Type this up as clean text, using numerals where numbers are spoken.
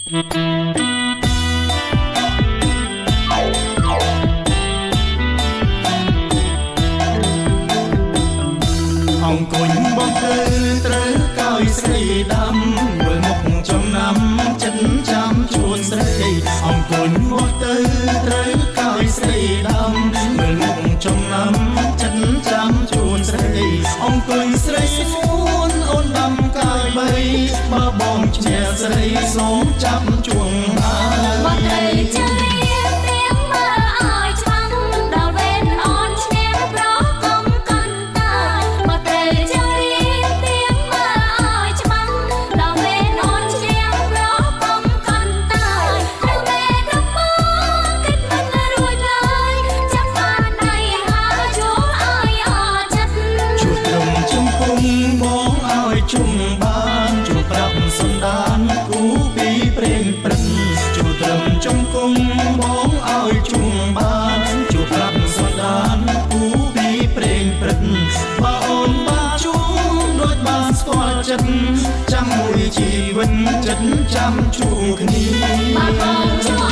អង្គុញបងទៅត្រូវកោយស្រីដាំមើលមុខចំណាំចិត្តចាំជួនស្រីអង្គុញបងទៅត្រូវកោយស្រីដាំមើលមុខចំណាំចិត្តចាំជួនស្រីអង្គុញស្រីស្ងួនអូនដាំកាយបីបើបងឈ្នះស្រីសូមចាប់ជួងហើយ មកត្រូវចាយទាំងមើលឲ្យច្បាំងដល់វេនអូនឈ្នះប្រកុំកន្តតាមកត្រូវចាយទាំងមើលឲ្យច្បាំងដល់វេនអូនឈ្នះប្រកុំកន្តតាត្រូវមេដឹកមកគិតមិនរួចឡើយចាប់បានដៃហើយជួឲ្យអចិត្ត ជួត្រឹមចំពុំបងឲ្យជុំបានជួប្រាប់សន្តានគូពីព្រេងព្រឹងជួត្រឹមចំគុំបងឲ្យជុំបានជួប្រាប់សន្តានគូពីព្រេងព្រឹងបើអូនបានជួបដូចបានស្គាល់ចិត្តចាំមួយជីវិតចិត្តចាំជួបគ្នា បើបងជួ